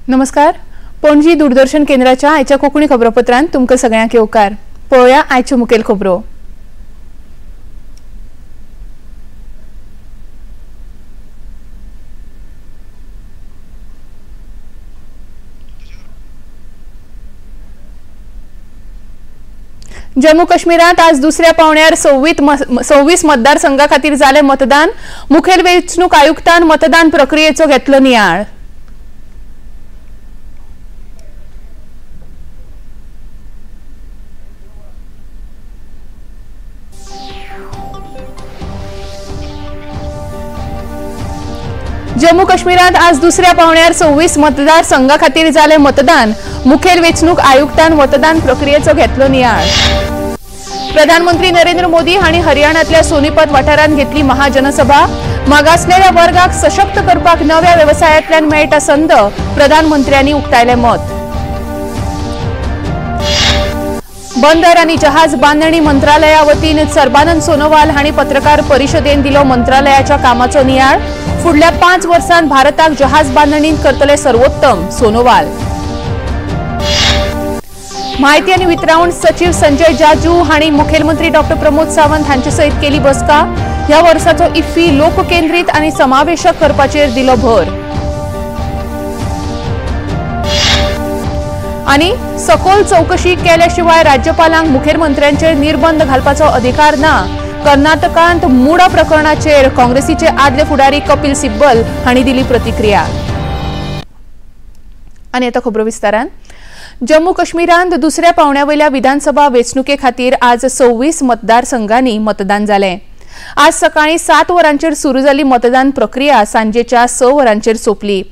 नमस्कार, पणजी दूरदर्शन केंद्राच्या आयच्या कोंकणी खबरापत्रांत तुमकां सगळ्यांक येवकार. पळोवया आयच्यो मुखेल खबरो. जम्मू काश्मीरांत आज दुसऱ्या पावण्यार 26 मतदारसंघा खातीर जालें मतदान. मुखेल वेंचणूक आयुक्तान मतदान प्रक्रियेचो घेतलो नियाळ. जम्मू काश्मीरांत आज दुसऱ्या पावण्यार 26 मतदारसंघा खातीर जालें मतदान. मुखेल वेंचणूक आयुक्तान मतदान प्रक्रियेचो घेतलो नियाळ. प्रधानमंत्री नरेंद्र मोदी हांणी हरियाणांतल्या सोनीपत वाठारांत घेतली महाजनसभा. मागासलेल्या वर्गाक सशक्त करपाक नव्या वेवसायांतल्यान मेळटा संद, प्रधानमंत्र्यांनी उक्तायलें मत. बंदर आनी जहाज बांदणी मंत्रालया वतीन सर्बानंद सोनोवाल हांणी पत्रकार परिशदेन दिलो मंत्रालयाच्या कामाचो नियाळ. फुडल्या 5 वर्सांत भारताक जहाज बांदणींत करतले सर्वोत्तम, सोनोवाल. माहिती आनी वितरावण सचिव संजय जाजू हांणी मुखेलमंत्री डॉ प्रमोद सावंत हांचे सयत केली बसका. ह्या वर्साचो इफ्फी लोककेंद्रीत आनी समावेशक करपाचेर दिलो भर. आनी सखोल चौकशी केल्या शिवाय राज्यपालांक मुखेलमंत्र्यांचेर निर्बंध घालपाचो अधिकार ना. कर्नाटकांत मुडा प्रकरणाचेर काँग्रेसीचे आदले फुडारी कपिल सिब्बल हांणी दिली प्रतिक्रिया. आनी आतां खबरो विस्तारान. जम्मू काश्मीरांत दुसऱ्या पावण्या वयल्या विधानसभा वेंचणुके खातीर आज 26 मतदारसंघांनी मतदान जालें. आज सकाळीं 7 वरांचेर सुरू जाल्ली मतदान प्रक्रिया सांजेच्या 6 वरांचेर सोंपली.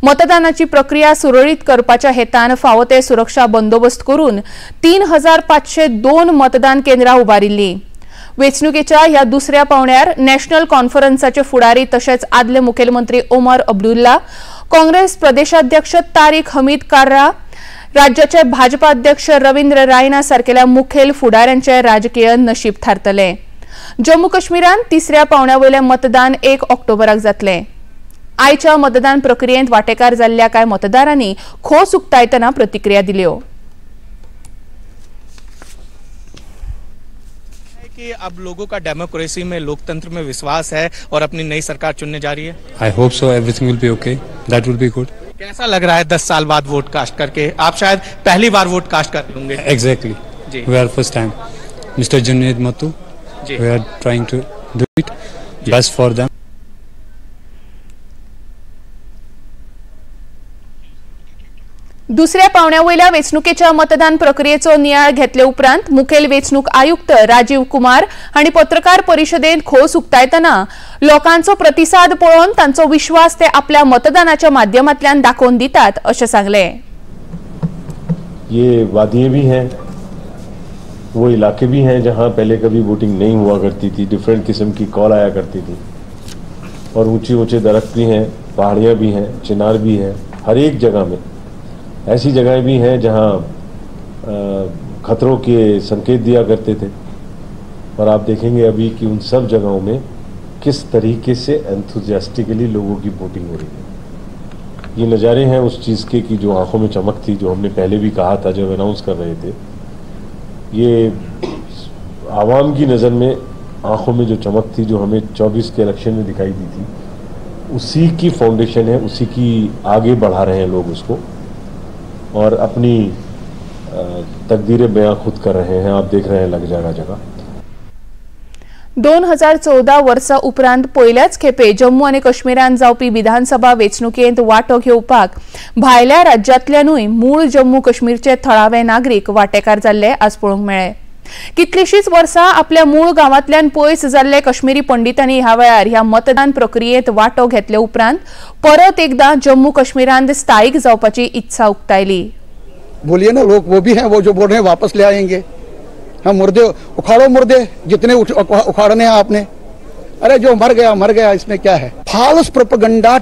मतदानाची प्रक्रिया सुरळीत करपाच्या हेतान फावो ते सुरक्षा बंदोबस्त करून 3502 मतदान केंद्रां उबारिल्लीं. वेंचणुकेच्या ह्या दुसऱ्या पावण्यार नॅशनल कॉन्फरन्साचे फुडारी तशेंच आदले मुखेलमंत्री ओमर अब्दुल्ला, काँग्रेस प्रदेशाध्यक्ष तारीक हमीद कार्रा, राज्याचे भाजपा अध्यक्ष रवींद्र रायना सारकेल्या मुखेल फुडाऱ्यांचे राजकीय नशीब थारतले. जम्मू काश्मीरांत तिसऱ्या पावण्या वयलें मतदान 1 ऑक्टोबराक जातलें. आयच्या मतदान प्रक्रियेंत वांटेकार जाल्ल्या कांय मतदारांनी खोस उक्तायतना प्रतिक्रिया दिल्यो. कि अब लोगों का डेमोक्रेसी में, लोकतंत्र में विश्वास है और अपनी नई सरकार चुनने जा रही है. I hope so, everything will be okay, that will be good. कैसा लग रहा है 10 साल बाद वोट कास्ट करके? आप शायद पहली बार वोट कास्ट कर होंगे. Exactly, we are first time. Mister Junaid Matoo, we are trying to do it best for them. दुसऱ्या पावण्या वयल्या वेंचणुकेच्या मतदान प्रक्रियेचो नियाळ घेतले उपरांत मुखेल वेंचणूक आयुक्त राजीव कुमार हांणी पत्रकार परिशदेंत खोस उक्तायतना लोकांचो प्रतिसाद पळोवन तांचो विश्वास ते आपल्या मतदानाच्या माध्यमांतल्यान दाखोवन दितात अशें सांगलें. ये वादियां भी हैं, वो इलाके भी हैं जहां पहले कभी वोटिंग नहीं हुआ करती थी, डिफरेंट किस्म की कॉल आया करती थी, और ऊंचे ऊंचे दरख्त भी हैं, पहाड़ियाँ भी हैं, चिनार भी है, हर एक जगह में ऐसी जगहें भी हैं जहां खतरों के संकेत दिया करते थे। और आप देखेंगे अभी कि उन सब जगहों में किस तरीके से एंथुजियास्टिकली लोगों की वोटिंग हो रही है। ये नज़ारे हैं उस चीज़ के कि जो आंखों में चमक थी, जो हमने पहले भी कहा था जब अनाउंस कर रहे थे। ये आवाम की नज़र में आंखों में जो चमक थी, जो हमें 24 के इलेक्शन में दिखाई दी थी, उसी की फाउंडेशन है, उसी की आगे बढ़ा रहे हैं लोग उसको और अपनी तकदीरें बयां खुद कर रहे हैं. आप देख रहे हैं लग जगह जगह. 2014 वर्सा उपरांत पयल्याच खेपे जम्मू आनी काश्मीरांत जावपी विधानसभा वेंचणुकेंत वांटो घेवपाक भायल्या राज्यांतल्यानूय मूळ जम्मू काश्मीरचे थळावे नागरीक वांटेकार जाल्ले आज पळोवंक मेळ्ळे. कितलीशीच वर्सां आपल्या मूळ गांवांतल्यान पयस जाल्ले काश्मीरी पंडितांनी ह्या वेळार ह्या मतदान प्रक्रियेंत वांटो घेतले उपरांत परत एकदा जम्मू काश्मीरांत स्थायीक जावपाची इत्सा उक्तायली. बोलिए ना, लोग वो भी हैं, वो जो बोल रहे हैं वापस ले आएंगे. हम मुर्दे उखाड़ो, मुर्दे जितने उखाड़ने हैं आपने. अरे जो मर गया मर गया, इसमें क्या है. फाल्स प्रोपेगेंडा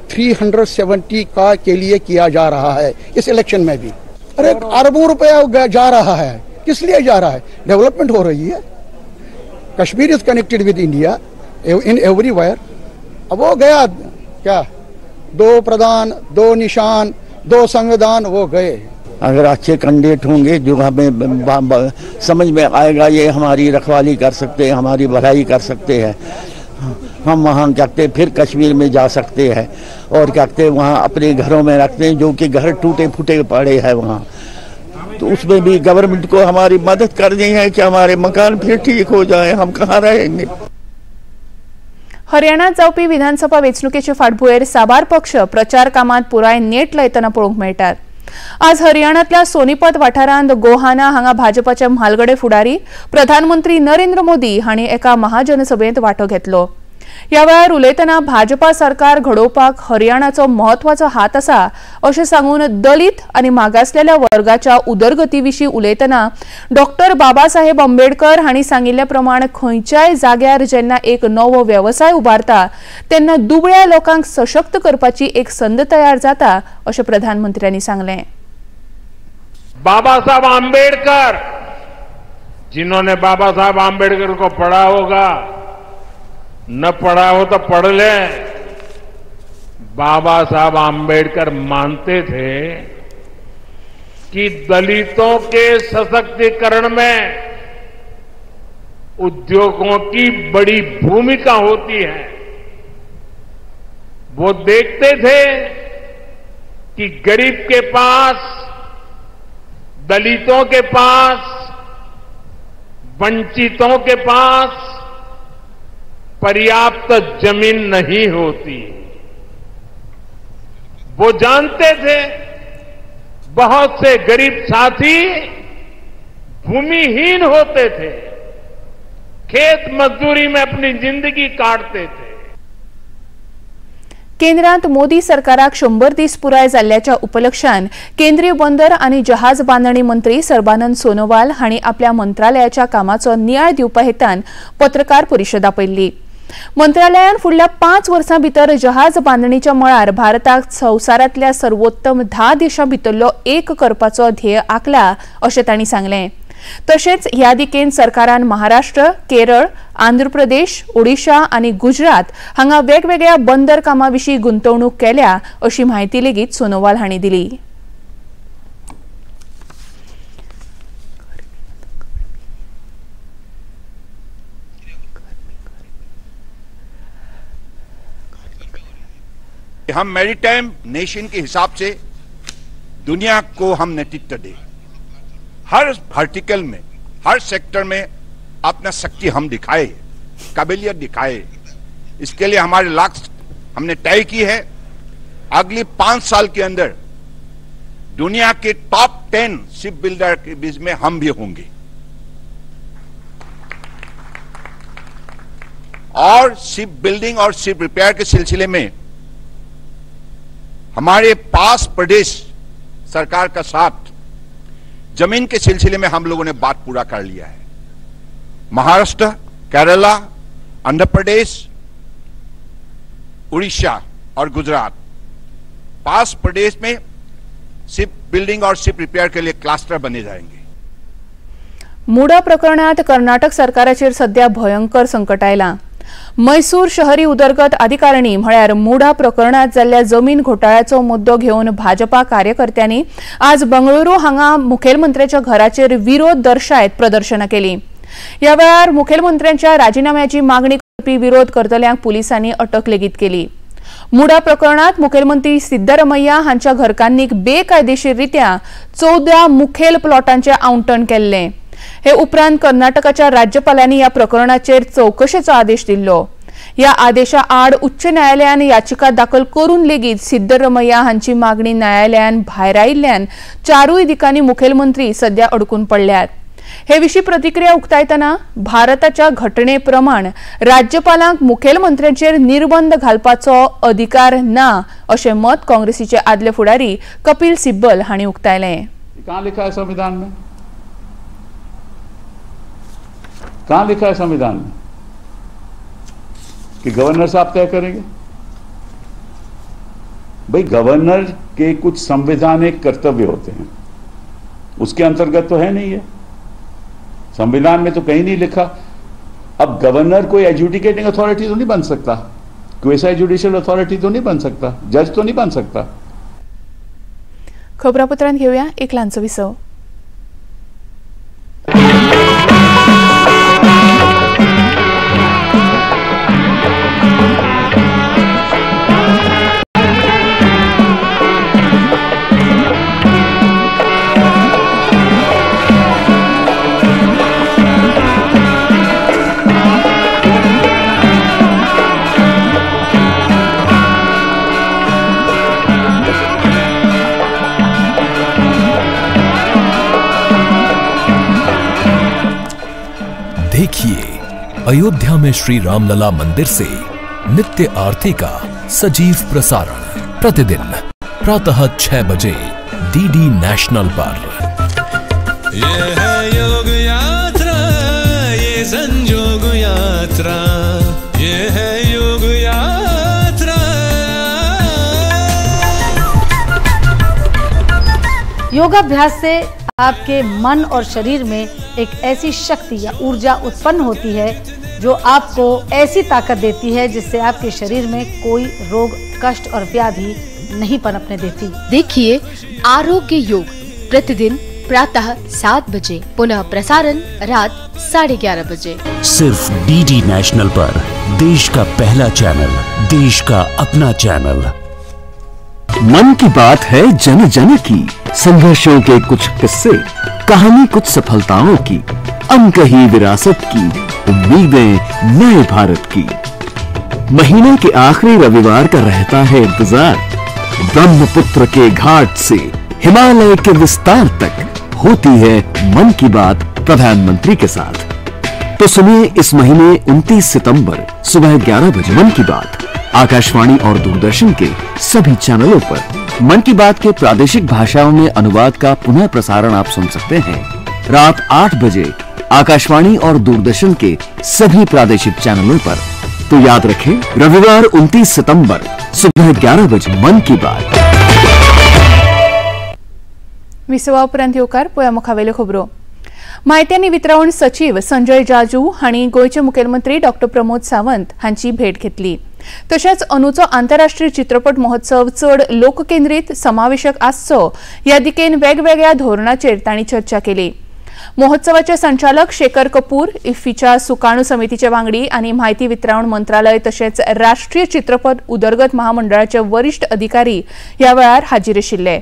370 का के लिए किया जा रहा है इस इलेक्शन में भी. अरे अरबों रुपया जा रहा है, किस लिए जा रहा है? डेवलपमेंट हो रही है. Kashmir is connected with India in everywhere. अब वो गया क्या, दो प्रधान दो निशान, दो संविधान वो गए। अगर अच्छे कैंडिडेट होंगे जो हमें समझ में आएगा ये हमारी रखवाली कर सकते हैं, हमारी भलाई कर सकते हैं, हम वहाँ क्या कहते फिर कश्मीर में जा सकते हैं और क्या कहते वहाँ अपने घरों में रखते हैं जो कि घर टूटे फूटे पड़े हैं वहाँ, तो उसमें भी गवर्नमेंट को हमारी मदद करनी है कि हमारे मकान फिर ठीक हो जाए, हम कहाँ रहेंगे। हरियाणात जावपी विधानसभा वेंचणुकेचे फाटभुंयेर साबार पक्ष प्रचार कामात पुराय नेट लायतना पळोवंक मेळटात। आज हरियाणांतल्या सोनीपत वाठारांत गोहाना हांगा भाजपाचे म्हालगडे फुडारी प्रधानमंत्री नरेंद्र मोदी हांणी एका महाजनसभेंत वांटो घेतलो। ह्या वेळार उलयतना भाजपा सरकार घडोवपाक हरियाणाचो म्हत्वाचो हात आसा अशें सांगून दलित आनी मागासलेल्या वर्गाच्या उदरगती विशीं उलयतना डॉक्टर बाबासाहेब आंबेडकर हांणी सांगिल्ले प्रमाण खंयच्याय जाग्यार जेन्ना एक नवो वेवसाय उबारता तेन्ना दुबळ्या लोकांक सशक्त करपाची एक संद तयार जाता अशें प्रधानमंत्र्यांनी सांगलें। बाबासाहेब आंबेडकर, जिन्होंने बाबासाहेब आंबेडकर को पढ़ा होगा, न पढ़ा हो तो पढ़ ले, बाबा साहब आंबेडकर मानते थे कि दलितों के सशक्तिकरण में उद्योगों की बड़ी भूमिका होती है। वो देखते थे कि गरीब के पास, दलितों के पास, वंचितों के पास पर्याप्त जमीन नहीं होती। वो जानते थे बहुत से गरीब साथी भूमिहीन होते थे, खेत मजदूरी में अपनी जिंदगी काटते थे। केंद्रांत मोदी सरकाराक 100 दीस पुराय जाल्ल्याच्या उपलक्षान केंद्रीय बंदर आनी जहाज बांदणी मंत्री सर्बानंद सोनोवाल हांणी आपल्या मंत्रालयाच्या कामाचो नियाळ दिवपा हेतान पत्रकार परिशद आपयल्ली। मंत्रालयान फुडल्या 5 वर्सां भितर जहाज बांदणीच्या मळार भारताक संवसारांतल्या सर्वोत्तम 10 देशां भितरलो एक करपाचो ध्येय आंखला अशें तांणी सांगलें। तशेंच ह्या दिकेन सरकारान महाराष्ट्र, केरळ, आंध्र प्रदेश, ओडिशा आनी गुजरात हांगा वेगवेगळ्या बंदर कामां विशीं गुंतवणूक केल्या अशी म्हायती लेगीत सोनोवाल हांणी दिली। हम मैरीटाइम नेशन के हिसाब से दुनिया को हम नेतृत्व दे, हर वर्टिकल में, हर सेक्टर में अपना शक्ति हम दिखाए, काबिलियत दिखाए। इसके लिए हमारे लक्ष्य हमने तय की है। अगली 5 साल के अंदर दुनिया K top 10 ship builder K beach में हम भी होंगे और शिप बिल्डिंग और शिप रिपेयर के सिलसिले में हमारे पास प्रदेश सरकार का साथ जमीन के सिलसिले में हम लोगों ने बात पूरा कर लिया है। महाराष्ट्र, केरला, आंध्र प्रदेश, उड़ीसा और गुजरात पास प्रदेश में शिप बिल्डिंग और शिप रिपेयर के लिए क्लस्टर बने जाएंगे। मुडा प्रकरणात कर्नाटक सरकाराचेर सध्या भयंकर संकट आयलां। मैसूर शहरी उदरगत अधिकारिणी म्हळ्यार मुडा प्रकरणात जाल्ल्या जमीन घोटाळ्याचो मुद्दो घेवन भाजपा कार्यकर्त्यांनी आज बंगळुरू हांगा मुखेलमंत्र्याच्या घराचेर विरोध दर्शायत प्रदर्शनां केली। ह्या वेळार मुखेलमंत्र्यांच्या राजीनाम्याची मागणी करपी विरोध करतल्यांक पुलिसांनी अटक लेगीत केली। मुडा प्रकरणात मुखेलमंत्री सिद्धरमय्या हांच्या घरकान्नीक बेकायदेशीर रित्या 14 मुखेल प्लॉटांचे आवंटन केल्लें। हे उपरांत कर्नाटकाच्या राज्यपालांनी ह्या प्रकरणाचेर चवकशेचो आदेश दिल्लो। ह्या आदेशा आड उच्च न्यायालयान याचिका दाखल करून लेगीत सिद्धरमय्या हांची मागणी न्यायालयान भायरायिल्ल्यान चारूय दिकांनी मुखेलमंत्री सध्या अडकून पडल्यात। हे विशीं प्रतिक्रिया उक्तायतना भारताच्या घटने प्रमाण राज्यपालांक मुखेलमंत्र्यांचेर निर्बंध घालपाचो अधिकार ना अशें मत काँग्रेसीचे आदले फुडारी कपिल सिब्बल हांणी उक्तायलें। कहाँ लिखा है संविधान में? कहाँ लिखा है संविधान में कि गवर्नर साहब तय करेंगे? भाई गवर्नर के कुछ संवैधानिक कर्तव्य होते हैं, उसके अंतर्गत तो है नहीं है, संविधान में तो कहीं नहीं लिखा। अब गवर्नर कोई एजुडिकेटिंग अथॉरिटी तो नहीं बन सकता, क्वेसाई जुडिशियल अथॉरिटी तो नहीं बन सकता, जज तो नहीं बन सकता। खबरापत्रांत घेवया एक ल्हानसो विसव. देखिए अयोध्या में श्री रामलला मंदिर से नित्य आरती का सजीव प्रसारण प्रतिदिन प्रातः 6 बजे डीडी नेशनल पर। ये है योग यात्रा, ये संजोग यात्रा, ये है योग यात्रा। योगाभ्यास से आपके मन और शरीर में एक ऐसी शक्ति या ऊर्जा उत्पन्न होती है जो आपको ऐसी ताकत देती है जिससे आपके शरीर में कोई रोग, कष्ट और व्याधि नहीं पनपने देती। देखिए आरोग्य योग प्रतिदिन प्रातः 7 बजे, पुनः प्रसारण रात 11:30 बजे, सिर्फ डीडी नेशनल पर। देश का पहला चैनल, देश का अपना चैनल। मन की बात है जन जन की, संघर्षों के कुछ किस्से, कहानी कुछ सफलताओं की, अनकही विरासत की, उम्मीदें नए भारत की। महीने के आखिरी रविवार का रहता है इंतजार। ब्रह्मपुत्र के घाट से हिमालय के विस्तार तक होती है मन की बात प्रधानमंत्री के साथ। तो सुनिए इस महीने 29 सितंबर सुबह 11 बजे मन की बात आकाशवाणी और दूरदर्शन के सभी चैनलों पर। मन की बात के प्रादेशिक भाषाओं में अनुवाद का पुनः प्रसारण आप सुन सकते हैं रात 8 बजे आकाशवाणी और दूरदर्शन के सभी प्रादेशिक चैनलों पर। तो याद रखें, रविवार 29 सितंबर सुबह 11 बजे मन की बात। विसवा उपरांत येवकार पळया मुखावेल्यो खबरो। म्हायती आनी वितरावण सचीव संजय जाजू हांणी गोंयचे मुखेलमंत्री डॉक्टर प्रमोद सावंत हांची भेट घेतली। तशेंच अंदूचो आंतरराष्ट्रीय चित्रपट महोत्सव चड लोककेंद्रीत समावेशक आसचो ह्या दिकेन वेगवेगळ्या धोरणाचेर तांणी चर्चा केली। महोत्सवाचे संचालक शेखर कपूर, इफ्फीच्या सुकाणू समितीचे वांगडी आनी म्हायती वितरावण मंत्रालय तशेंच राष्ट्रीय चित्रपट उदरगत महामंडळाचे वरिष्ठ अधिकारी ह्या वेळार हाजीर आशिल्ले।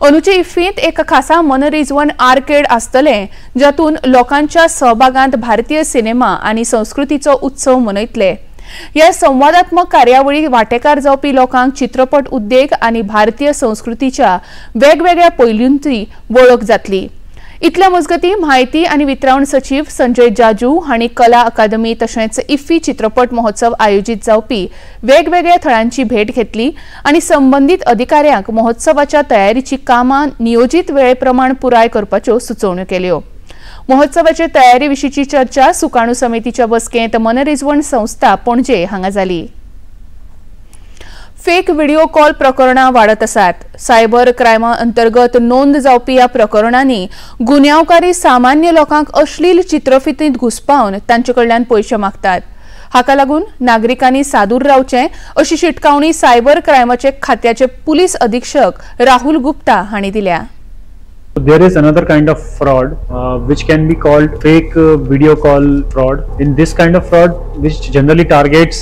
अंदूचे इफ्फींत एक खासा मनरिजवण आर्केड आसतलें जातून लोकांच्या सहभागांत भारतीय सिनेमा आनी संस्कृतीचो उत्सव मनयतले। ह्या संवादात्मक कार्यावळी वांटेकार जावपी लोकांक चित्रपट उद्देग आनी भारतीय संस्कृतीच्या वेगवेगळ्या पैलूंची वळख जातली। इतल्या मजगती म्हायती आनी वितरावण सचीव संजय जाजू हांणी कला अकादमी तशेंच इफ्फी चित्रपट महोत्सव आयोजीत जावपी वेगवेगळ्या थळांची भेट घेतली आनी संबंदीत अधिकाऱ्यांक महोत्सवाच्या तयारीची कामां नियोजीत वेळे प्रमाण पुराय करपाच्यो सुचोवण्यो केल्यो। महोत्सवाचे तयारी विशींची चर्चा सुकाणू समितीच्या बसकेंत मनरिजवण संस्था पणजे हांगा जाली। फेक व्हिडिओ कॉल प्रकरणां वाडत आसात। सायबर क्रायमा अंतर्गत नोंद जावपी ह्या प्रकरणांनी गुन्यांवकारी सामान्य लोकांक अश्लील चित्रफितींत घुसपावन तांचे कडल्यान पयशे मागतात। हाका लागून नागरिकांनी सादूर रावचें अशी शिटकावणी सायबर क्रायमाचे खात्याचे पुलीस अधीक्षक राहुल गुप्ता हांणी दिल्या। There is another kind of fraud which can be called fake video call fraud. In this kind of fraud, which generally targets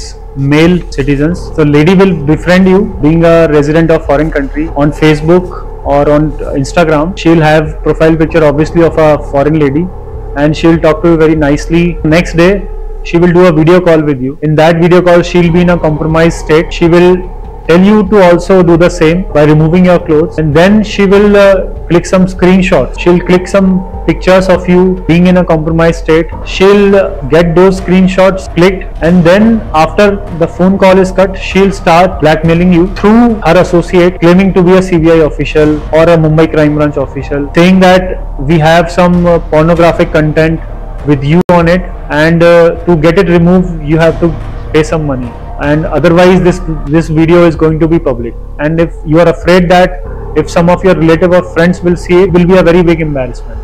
male citizens, so lady will befriend you being a resident of foreign country on Facebook or on Instagram. She will have profile picture obviously of a foreign lady and she will talk to you very nicely. Next day she will do a video call with you. In that video call she will be in a compromised state. She will tell you to also do the same by removing your clothes, and then she will click some screenshots. She'll click some pictures of you being in a compromised state. She'll get those screenshots clicked, and then after the phone call is cut, she'll start blackmailing you through her associate, claiming to be a CBI official or a Mumbai Crime Branch official, saying that we have some pornographic content with you on it, and to get it removed you have to pay some money, and otherwise this video is going to be public, and if you are afraid that if some of your relative or friends will see it, will be a very big embarrassment.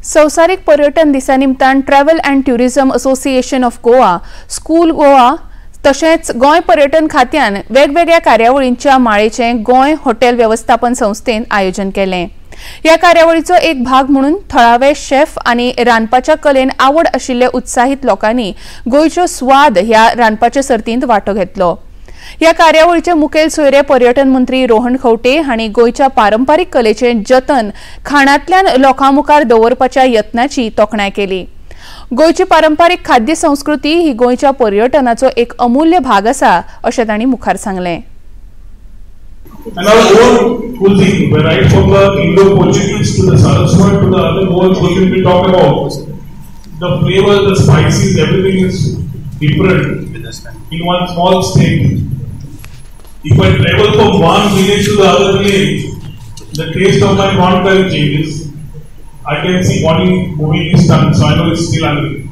संवसारीक पर्यटन दिसा निमतान travel and tourism association of Goa, school Goa तशेंच गोंय पर्यटन खात्यान वेगवेगळ्या कार्यावळींच्या माळेचें Goa hotel वेवस्थापन संस्थेन आयोजन केलें. ह्या कार्यावळीचो एक भाग म्हणून थळावे शेफ आनी रांदपाच्या कलेन आवड आशिल्ले उत्साहीत लोकांनी गोंयचो स्वाद ह्या रांदपाचे सर्तींत वांटो घेतलो. ह्या कार्यावळीचे मुखेल सोयरे पर्यटन मंत्री रोहन खंवटे हांणी गोंयच्या पारंपारीक कलेचें जतन खाणांतल्यान लोकां मुखार दवरपाच्या यत्नाची तोखणाय केली. गोंयची पारंपारीक खाद्य संस्कृती ही गोंयच्या पर्यटनाचो एक अमूल्य भाग आसा अशें तांणी मुखार सांगलें. And our own cuisine, right from the Indo-Portuguese to the Saraswat to the other Goan cuisine we talk about, the flavor, the spices, everything is different in one small state. If I travel from one village to the other village, the taste of my corn curry changes. I can see Bonnie moving his tongue, so I know it's still hungry.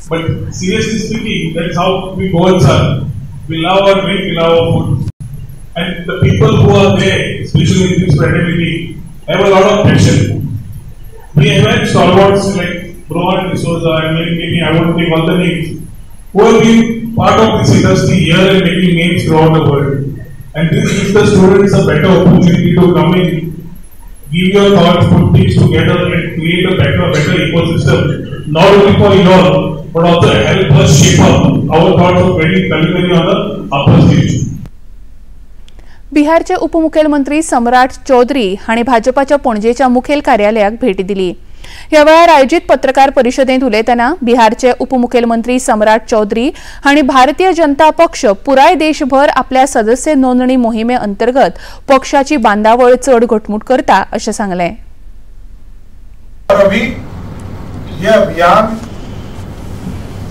But seriously speaking, that's how we Goans are. We love our drink, we love our food. And the people who are there, especially in this fraternity, have a lot of passion. We have had stalwarts like Rohan D'Souza and many, I won't take all the names, who have been part of this industry here and making names throughout the world. And this gives the students a better opportunity to come in, give your thoughts, put things together and create a better ecosystem, not only for you all, but also help us shape up our thoughts of getting culinary on the upper stage. बिहारचे उपमुखेलमंत्री सम्राट चौधरी हांणी भाजपाच्या पणजेच्या मुखेल कार्यालयाक भेट दिली. ह्या वेळार आयोजीत पत्रकार परिशदेंत उलयतना बिहारचे उपमुखेलमंत्री सम्राट चौधरी हांणी भारतीय जनता पक्ष पुराय देशभर आपल्या सदस्य नोंदणी मोहिमे अंतर्गत पक्षाची बांदावळ चड घटमूट करता अशें सांगलें. अभी ये अभियान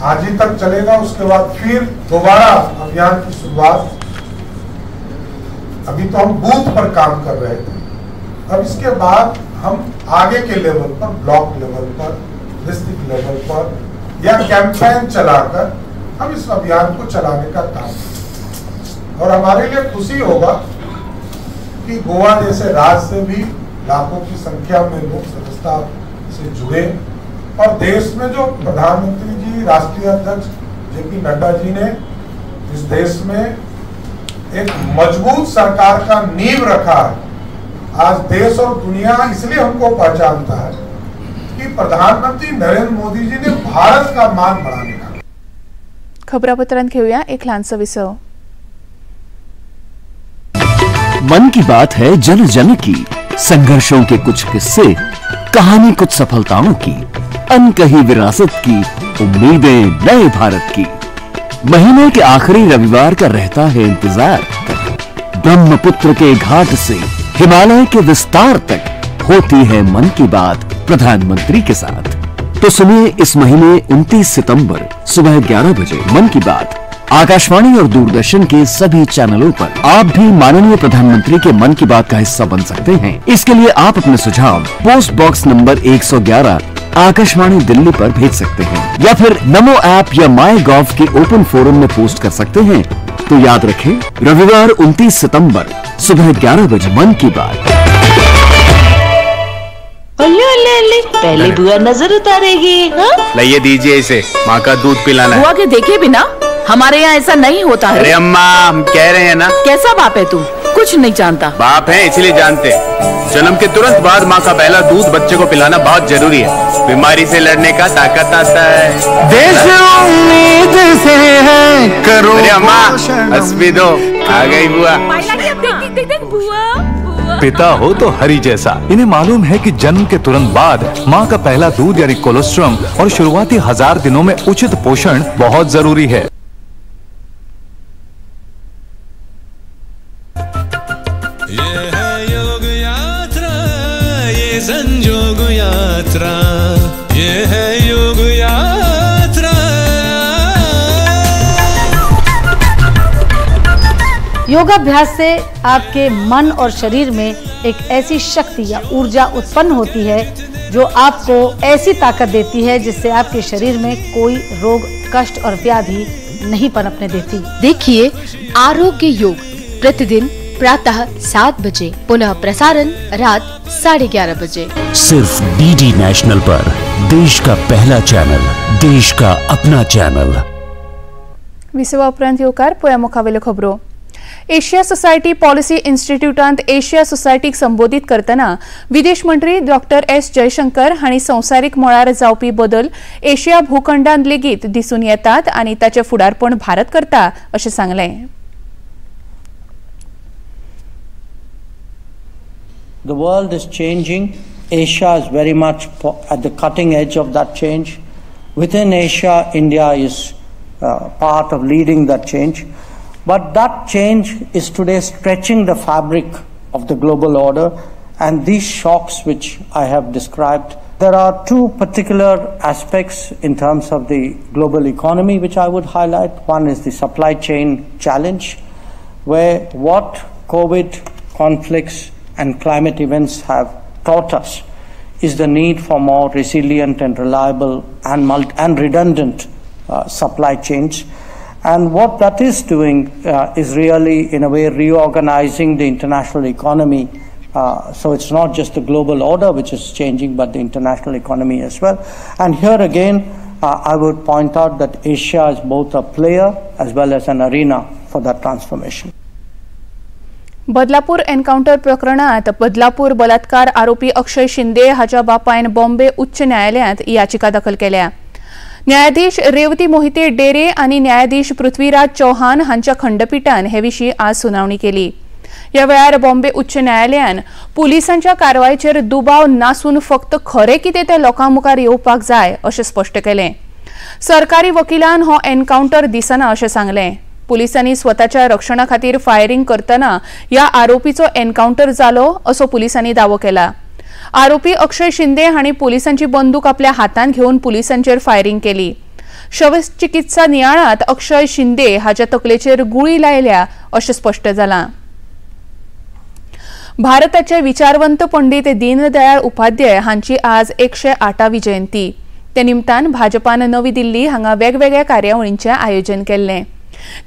आज ही तक चलेगा, उसके बाद फिर दोबारा अभियान की शुरुआत. अभी तो हम बूथ पर काम कर रहे थे, अब इसके बाद हम आगे के लेवल पर, ब्लॉक लेवल पर, डिस्ट्रिक्ट लेवल पर या कैंपेन चलाकर हम इस अभियान को चलाने का काम करें. और हमारे लिए खुशी होगा कि गोवा जैसे राज्य से भी लाखों की संख्या में लोग सदस्यता से जुड़े और देश में जो प्रधानमंत्री जी, राष्ट्रीय अध्यक्ष जेपी नड्डा जी ने इस देश में एक मजबूत सरकार का नींव रखा है, आज देश और दुनिया इसलिए हमको पहचानता है कि प्रधानमंत्री नरेंद्र मोदी जी ने भारत का मान बढ़ाने का. खबरापत्रांत घेऊया एक लहानसो विसव. मन की बात है जन जन की, संघर्षों के कुछ किस्से, कहानी कुछ सफलताओं की, अनकही विरासत की, उम्मीदें नए भारत की. महीने के आखिरी रविवार का रहता है इंतजार. ब्रह्मपुत्र के घाट से हिमालय के विस्तार तक होती है मन की बात प्रधानमंत्री के साथ. तो सुनिए इस महीने 29 सितंबर सुबह 11 बजे मन की बात आकाशवाणी और दूरदर्शन के सभी चैनलों पर. आप भी माननीय प्रधानमंत्री के मन की बात का हिस्सा बन सकते हैं. इसके लिए आप अपने सुझाव post box number 111 Akashvani Delhi पर भेज सकते हैं या फिर नमो ऐप या माई गॉव के ओपन फोरम में पोस्ट कर सकते हैं. तो याद रखें, रविवार 29 सितंबर सुबह 11 बजे मन की बात. ओले ओले ओले, पहले बुआ नजर उतारेगी. लाइए दीजिए इसे, माँ का दूध पिलाना है. बुआ के देखे बिना हमारे यहाँ ऐसा नहीं होता है. अरे अम्मा, हम कह रहे हैं ना. कैसा बाप है तू, कुछ नहीं जानता. बाप है इसलिए जानते. जन्म के तुरंत बाद माँ का पहला दूध बच्चे को पिलाना बहुत जरूरी है. बीमारी से लड़ने का ताकत आता है. देश उम्मीद से है करो. अरे अम्मा हंस भी दो, आ गई बुआ. पिता हो तो हरी जैसा. इन्हें मालूम है कि जन्म के तुरंत बाद माँ का पहला दूध यानी कोलोस्ट्रम और शुरुआती 1000 दिनों में उचित पोषण बहुत जरूरी है. ये है योग यात्रा, ये संजोग यात्रा, ये है योग यात्रा. योगाभ्यास से आपके मन और शरीर में एक ऐसी शक्ति या ऊर्जा उत्पन्न होती है जो आपको ऐसी ताकत देती है जिससे आपके शरीर में कोई रोग, कष्ट और व्याधि नहीं पनपने देती। देखिए आरोग्य योग प्रतिदिन प्रातः 7 बजे, पुनः प्रसारण रात 11:30 बजे, सिर्फ डीडी नेशनल पर, देश का पहला चैनल, देश का अपना चैनल। विसवा उपरांत येवकार पळया मुखावेल्यो खबरो. एशिया सोसायटी पॉलिसी इन्स्टिट्यूटांत एशिया सोसायटीक संबोधीत करतना विदेश मंत्री डॉक्टर एस जयशंकर हांणी संवसारीक मळार जावपी बदल एशिया भूखंडांत लेगीत दिसून येतात आनी ताचें फुडारपण भारत करता अशें सांगलें. The world is changing. Asia is very much at the cutting edge of that change. Within Asia, India is part of leading that change. But that change is today stretching the fabric of the global order, and these shocks which I have described. There are two particular aspects in terms of the global economy which I would highlight. One is the supply chain challenge, where what COVID conflicts and climate events have taught us is the need for more resilient and reliable and redundant supply chains. And what that is doing is really, in a way, reorganizing the international economy. So it's not just the global order which is changing, but the international economy as well. And here again, I would point out that Asia is both a player as well as an arena for that transformation. Badlapur encounter प्रकरणात बदलापूर बलात्कार आरोपी अक्षय शिंदे हाच्या बापायन बॉम्बे उच्च न्यायालयांत याचिका दाखल केल्या. न्यायाधीश रेवती मोहिते डेरे आनी न्यायाधीश पृथ्वीराज चौहान हांच्या खंडपीठान हे विशीं आज सुनावणी केली. ह्या वेळार बॉम्बे उच्च न्यायालयान पुलिसांच्या कारवायचेर दुबाव नासून फक्त खरें कितें तें लोकां मुखार येवपाक जाय अशें स्पश्ट केलें. सरकारी वकिलान हो एनकावंटर दिसना अशें सांगलें. पुलिसांनी स्वताच्या रक्षणा खातीर फायरिंग करतना ह्या आरोपीचो एनकावंटर जालो असो पुलिसांनी दावो केला. आरोपी अक्षय शिंदे हांणी पुलिसांची बंदूक आपल्या हातांत घेवन पुलिसांचेर फायरिंग केली. शवचिकित्सा नियाळांत अक्षय शिंदे हाच्या तकलेचेर गुळी लायल्या अशें स्पश्ट जालां. भारताचे विचारवंत पंडित दीनदयाळ उपाध्याय हांची आज 108वी जयंती. ते निमतान भाजपान नवी दिल्ली हांगा वेगवेगळ्या कार्यावळींचें आयोजन केल्लें.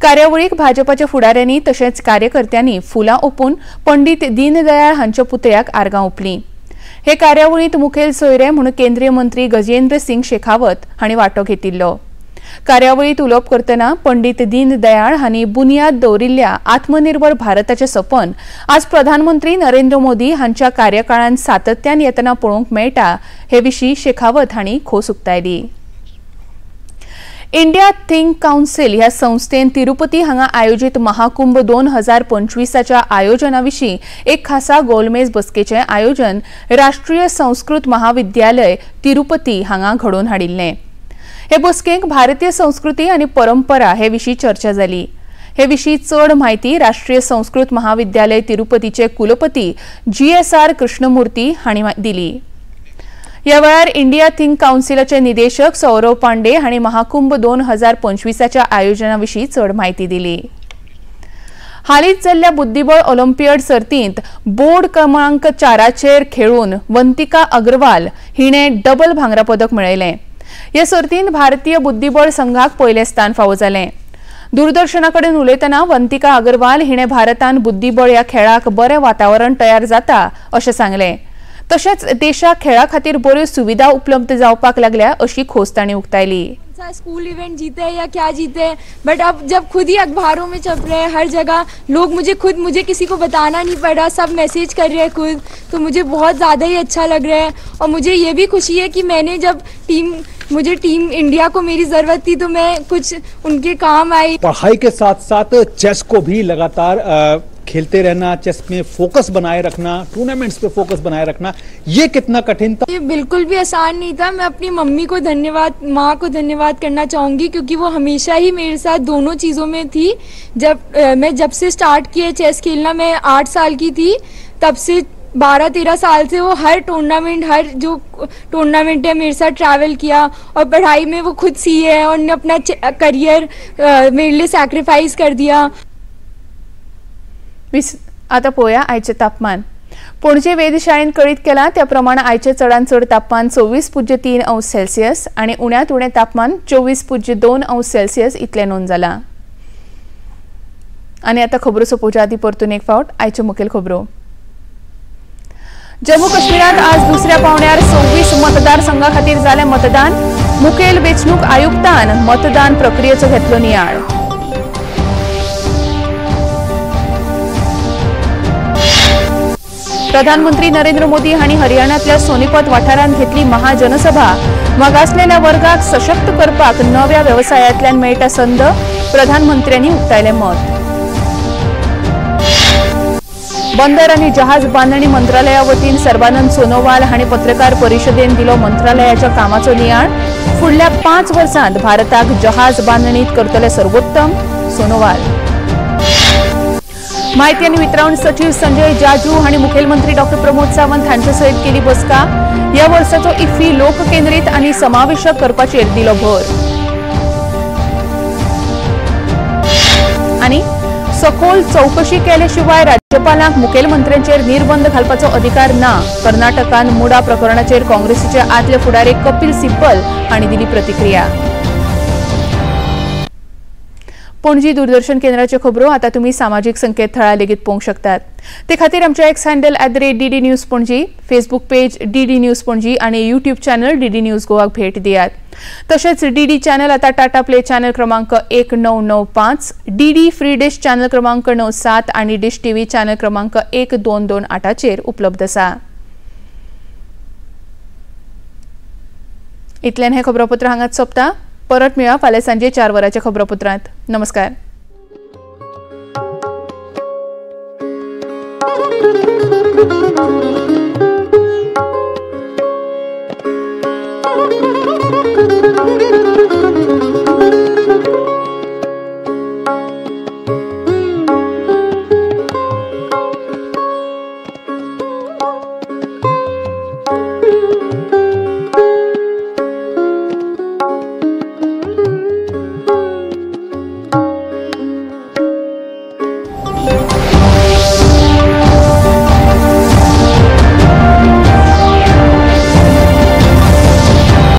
कार्यावळीक भाजपाच्या फुडाऱ्यांनी तशेंच कार्यकर्त्यांनी फुलां ओंपून पंडित दीनदयाळ हांच्या पुतळ्याक आर्गां ओंपलीं. हे कार्यावळींत मुखेल सोयरे म्हूण केंद्रीय मंत्री गजेंद्र सिंग शेखावत हांणी वांटो घेतिल्लो. कार्यावळींत उलोवप करतना पंडित दीनदयाळ हांणी बुन्याद दवरिल्ल्या आत्मनिर्भर भारताचें सपन आज प्रधानमंत्री नरेंद्र मोदी हांच्या कार्यकाळांत सातत्यान येतना पळोवंक मेळटा हे विशीं शेखावत हांणी खोस उक्तायली. इंडिया थिंक काउन्सिल ह्या संस्थेन तिरुपती हांगा आयोजित महाकुंभ 2025च्या आयोजना विशीं एक खासा गोलमेज बसकेचें आयोजन राष्ट्रीय संस्कृत महाविद्यालय तिरुपती हांगा घडोवन हाडिल्लें. हे बसकेक भारतीय संस्कृती आनी परंपरा हे विशीं चर्चा जाली. हे विशीं चड म्हायती राष्ट्रीय संस्कृत महाविद्यालय तिरुपतीचे कुलपती GSR Krishnamurthy हांणी दिली. ह्या वेळार इंडिया थिंक काउन्सिलाचे निदेशक सौरव पांडे हांणी महाकुंभ 2025च्या आयोजना विशीं चड म्हायती दिली. हालींच जाल्ल्या बुद्धिबळ ऑलिम्पियड सर्तींत बोर्ड क्रमांक 4चेर खेळून वंतिका अग्रवाल हिणें डबल भांगरा पदक मेळयलें. हे सर्तींत भारतीय बुद्धिबळ संघाक पयलें स्थान फावो जालें. दूरदर्शना कडेन उलयतना वंतिका अग्रवाल हिणें भारतान बुद्धिबळ ह्या खेळाक बरें वातावरण तयार जाता अशें सांगलें. तशेंच देशाक खेळा खातीर बऱ्यो सुविधा उपलब्ध जावपाक लागल्या अशी खोस तांणी उक्तायली. स्कूल इवेंट जीते हैं या क्या जीते हैं, बट अब जब खुद ही अखबारों में छप रहे हैं, हर जगह लोग मुझे किसी को बताना नहीं पड़ रहा, सब मैसेज कर रहे हैं खुद, तो मुझे बहुत ज़्यादा ही अच्छा लग रहा है। और मुझे ये भी खुशी है कि मैंने जब मुझे टीम इंडिया को मेरी ज़रूरत थी तो मैं कुछ उनके काम आई। पढ़ाई के साथ साथ चेस को भी लगातार खेलते रहना, चेस में फोकस बनाए रखना, टूर्नामेंट्स पे फोकस बनाए रखना, ये कितना कठिन था? ये बिल्कुल भी आसान नहीं था। मैं अपनी मम्मी को धन्यवाद, माँ को धन्यवाद करना चाहूँगी, क्योंकि वो हमेशा ही मेरे साथ दोनों चीज़ों में थी। जब से स्टार्ट किया चेस खेलना, मैं 8 साल की थी, तब से 12-13 साल से वो हर टूर्नामेंट, हर जो टूर्नामेंट है मेरे साथ ट्रैवल किया। और पढ़ाई में वो खुद सी है और उन्होंने अपना करियर मेरे लिए सैक्रिफाइस कर दिया। आता पळोवया आयचें तापमान. पणजे वेधशाळेन कळीत केलां त्या प्रमाण आयचें चडांत चड तापमान 24.3 अंश सेल्सियस आनी उण्यांत उणें तापमान 24.2 अंश सेल्सियस इतलें नोंद जालां. आनी आतां खबरो सोंपोवच्या आदीं परतून एक फावट आयच्यो मुखेल खबरो. जम्मू काश्मीरांत आज दुसऱ्या पावंड्यार 26 मतदारसंघा खातीर जालें मतदान. मुखेल वेंचणूक आयुक्तान मतदान प्रक्रियेचो घेतलो नियाळ. प्रधानमंत्री नरेंद्र मोदी हांणी हरियाणांतल्या सोनीपत वाठारांत घेतली महाजनसभा. मागासलेल्या वर्गाक सशक्त करपाक नव्या वेवसायांतल्यान मेळटा संद, प्रधानमंत्र्यांनी उक्तायलें मत. बंदर आनी जहाज बांदणी मंत्रालया वतीन सर्बानंद सोनोवाल हांणी पत्रकार परिशदेन दिलो मंत्रालयाच्या कामाचो नियाळ. फुडल्या 5 वर्सांत भारताक जहाज बांदणीत करतले सर्वोत्तम, सोनोवाल. माहिती आनी वितरावण सचिव संजय जाजू हांणी मुखेलमंत्री डॉ प्रमोद सावंत हांचे सयत केली बसका. ह्या वर्साचो इफ्फी लोककेंद्रीत आनी समावेशक करपाचेर दिलो भर. आनी सखोल चौकशी केले शिवाय राज्यपालांक मुखेलमंत्र्यांचेर निर्बंध घालपाचो अधिकार ना. कर्नाटकान मुडा प्रकरणाचेर काँग्रेसीचे आदले फुडारी कपिल सिब्बल हांणी दिली प्रतिक्रिया. पणजी दूरदर्शन केंद्राच्यो खबरो आता तुम्ही सामाजिक संकेतथळार लेगीत पळोवंक शकतात. ते खातीर आमच्या X handle @DD News Panaji, Facebook page DD News Panaji आनी यूट्यूब चॅनल DD news गोवाक भेट दियात. तशेंच डीडी चॅनल आता टाटा प्ले चॅनल क्रमांक 1995, डीडी फ्री डिश चॅनल क्रमांक 97 आनी डिश टीव्ही चॅनल क्रमांक 1228चेर उपलब्ध आसा. इतल्यान हें खबरापत्र हांगाच सोंपता. परत मेळया फाल्यां सांजे 4 वरांच्या खबरापत्रांत. नमस्कार.